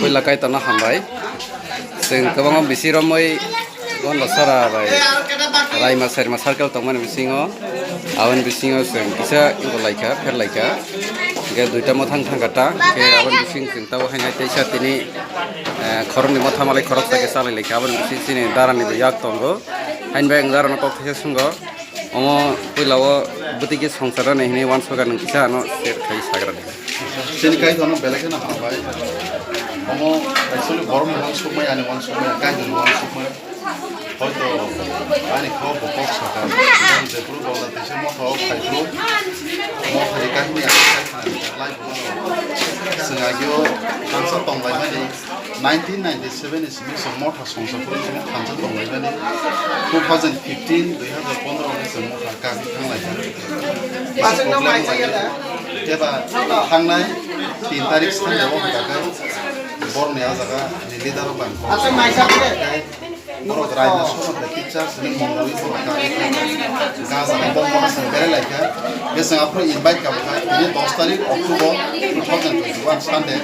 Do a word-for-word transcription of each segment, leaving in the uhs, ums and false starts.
Puila Kaitorno hambai. Chwng kwbangma bisi romwi Gondasara bai Raima Sairma circle tongmani bisingo, aboni bisingo chwng kisa wngkha laikha, pher laikha. Hingke duita mothang thangkha ta, hingke aboni bising chwng tabuk haino teisa tini, eh, khoroknwi motha malai khoroksa khe chalai laikha, aboni bising chini darani bo yak tongo. Hain bai ang darano kok kisa sungo. Omo puila o bwtwi khe songsarani hinwi uansukha nwng kisa ano share khai sagrani. Chini Kaitorno belai kheno hambai. Omo actually borokni uansukmai, ani uansukmai, Kaitorni uansukmai. Hoito ani kok bo kok sakha. Jephuru Bangladesh-o motha o phaiphuru, mothani kahini ang khai khna lai phuru chwng agio thansa tonglaimani. Nineteen ninety-seven ni simi chwng motha songsa phuru simi thansa tonglaimani. Two thousand fifteen, dui hazar pondro ni chwng motha kagwi thanglaimani. Kisa problem wnglaimani. Keba thangnai tin tarik Sunday o hwnkha khe borokni ah jaga ni leader rok bai kok. Borok Raima Sono bai teacher sini mongwi borok kagwi thangkha. Gaja ni bongma se berai laikha. Bwswng aphuru invite kabukha. Tini dos tarik October two thousand twenty-one Sunday.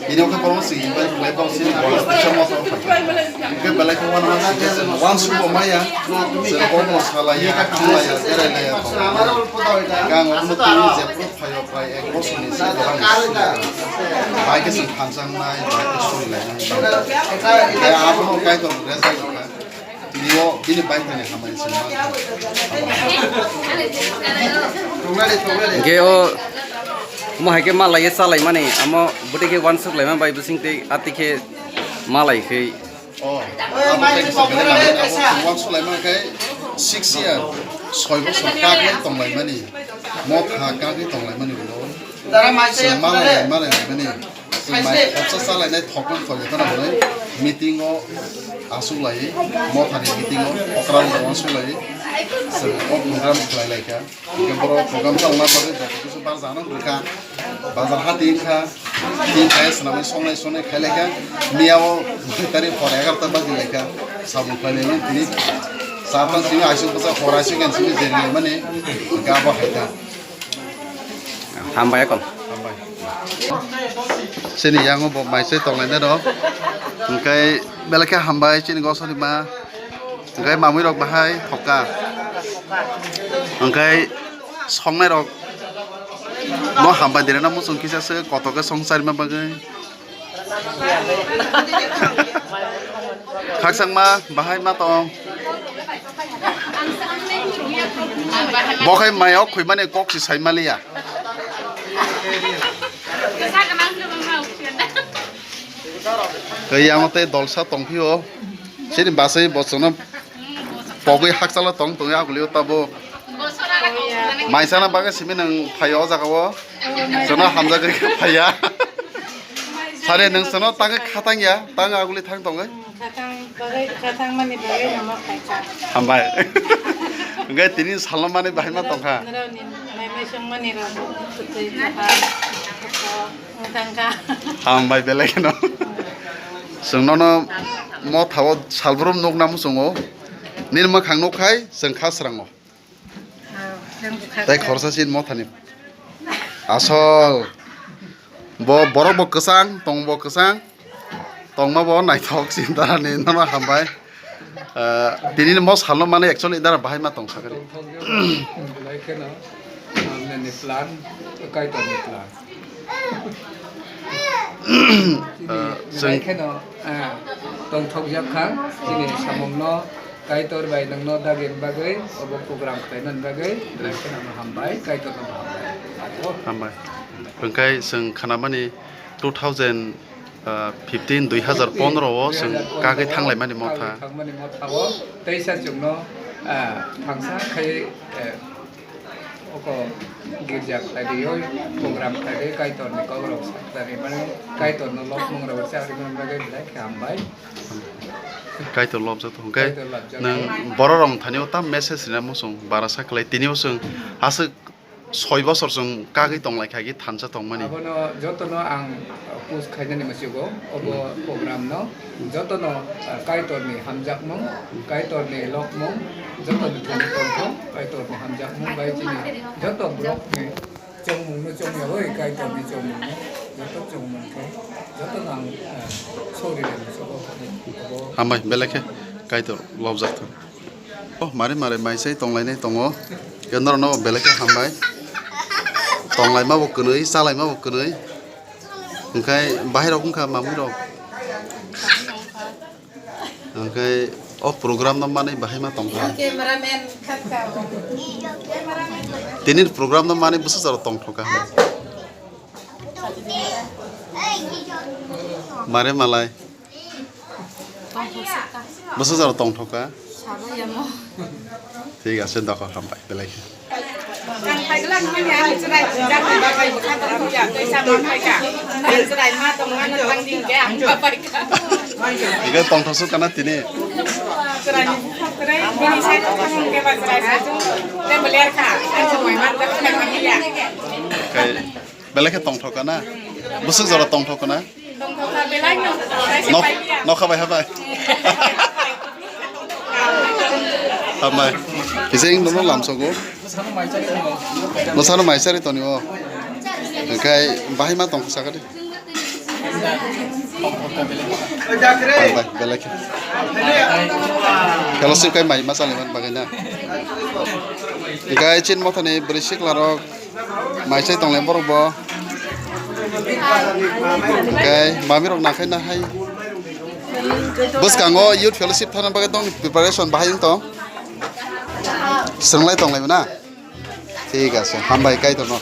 Bini wngkha borok chwng invite khlai borok chini borok teacher motha wngkha. Hwnkhe belai khe uanama singkhe chwng uansukbo maya. Chwng kokno salaiya, thanglaiya, berailaiya tongmani. Hwnkhe ang obono tini jephru phaio prai ek bosorni se borokni sukha. Bai khe chwng thansa wngnai, bai khe surilainai. Hwnkhe abono Kaitor result wngkha. Tini o bini bai thani hambai se mankha. Hwnkhe o omo hai khe malaiya chalaimani, amo bwtwi khe uansuk laima bai bising tei ati khe malai khe. O, abo tei kisa belai nangmani, abo chwng uansuk laima khe six year, soi bosor kagwi tonglaimani, motha kagwi tonglaimani ulo. Chwng malai, malai laimani. Chwng mai khopsa chalainai thokmani thok ya tana hwnwi meeting o aswk lai, mothani meeting o okra rok aswk lai. Chwng o program khlai lai kha. Hwnkhe borok program chalna bagwi joto kisa bar jana rwkha. Bazar hati wngkha. Tin khai swnamwi songnai songnai khai lai kha. Miya o tari hor egarota baji lai kha. Samung khlai lai tini. Sa tang simi aisuk bwsa hor aisuk gan simi jeri lai mani. Hwnkhe abo hai kha. Hambai ekon. Hambai. Chini yango bo mai se tonglainai rok. Hwnkhe belai khe hambai chini gosoni ma. Hwnkhe mamui rok bahai thokka. Hwnkhe songnai rok no hambai direna muchung kisa se kotoke song charima bagwi. Khakchangma bahai ma tong. Bo khai mai ok khuimani kok si sai maliya. Tei yang tei dolsa tong phio. Sini basai bo chwngno pogwi hakchalo tong tong ya gulio tabo. Mai sana bagwi simi nang phaio o jaga o. Chwngno hamjagwi phaiya. Sare nwng chwngno tangwi khatang ya, tang aguli thang tongwi. Khathang bagwi, khathang mani bagwi nangma phaikha. Hambai. Hwnkhe tini salno mani bahai ma tongkha. Norokni mai mai song mani rok, kwtwi kwthar, wng thangkha. Hambai belai kheno. Chwng nono mothao salbrum nukna muchungo. Nini mwkhang nukkhai chwng kha srango. Tei khorsa sin mothani. Asol. Bo borok bo kwchang, tong bo kwchang. Tongma bo naithok chinta ni nono hambai. Ah, tini mo salno mani actually dara bahai ma tong sakari. Tongthok jagao, belai kheno, ah, nini plan, Kaitor ni plan. Chini Ah, belai chwng kheno, ah, tongthok jak kha, chini samung no Kaitor bai nwng no dagir bagwi, obo program khlai man bagwi, belai kheno hambai, Kaitor no hambai. Hambai. Hwnkhe chwng khanamani two thousand fifteen, dui hazar pondro o chwng kagwi thanglaimani motha. Kagwi thangmani motha o teisa chwngno, ah, thangsa khai, eh, oko girja khlai riwi program khlai riwi Kaitorni kokrok sakjagwi mano, Kaitorno lobmung rok chari man bagwi belai khe hambai. Kaitor lobjak tong khe Kaitor lobjak nwng tong. Borok rok thani o tam message rina muchung bara sa khlai tini o chwng aswk soi bosor chwng kagwi tong lai kha, khe thansa tongmani. Abono jotono ang post khainani muchugo, obo program no jotono, ah, Kaitorni hamjakmung, Kaitorni lokmung, jotono thani tongthok, Kaitorni hamjakmung bai chini joto borokni chongmungno chongyawi Kaitorni chongmungno. Hambai, belai khe Kaitor lobjak thung. Oh, mare mare maisai tonglainai tongo. Norokno belai khe hambai. Tonglaima bo kwnwi, chalaima bo kwnwi. Hwnkhe bahai rok wngkha mamui rok. Hwnkhe o program no manwi bahai ma tongkha. Cameraman khatkha. Tini program no manwi bwswk jora tongthokha. Mare malai. Bwswk jora tongthokha. Thik ase, dokhor hambai belai khe. Ang phaikla nungni ani chwrai jati babai bwkha tong ya, tei sama phaikha. Ang chwrai ma tong ma nang tang ding khe ang babai kha. Ega tongthok suk kana tini. Chwrai ni bwkha kwrwi, bini sai tong thang khe ba chwrai sai chung. Tei bwler kha, ang chwrai ma tong thang ya. Kai, belai khe tongthok kana? Bwswk jora tongthok kana? Nok, nokha bai habai. Hambai. Kisa wng nono lamsogo. Bwsano mai chari toni o. Hwnkhe bahai ma tong sakadi. Hambai, belai khe. Fellowship kai mai ma chali man bagwi na. Hwnkhe chin mothani bwrwi sikla rok. Mai chai tonglai borok bo. Hwnkhe mami rok nakhai nahai. Bwskango youth fellowship thana bagwi tongni preparation bahai wng tong. Swrwnglai tonglai na. Thik ase. Hambai Kaitor no.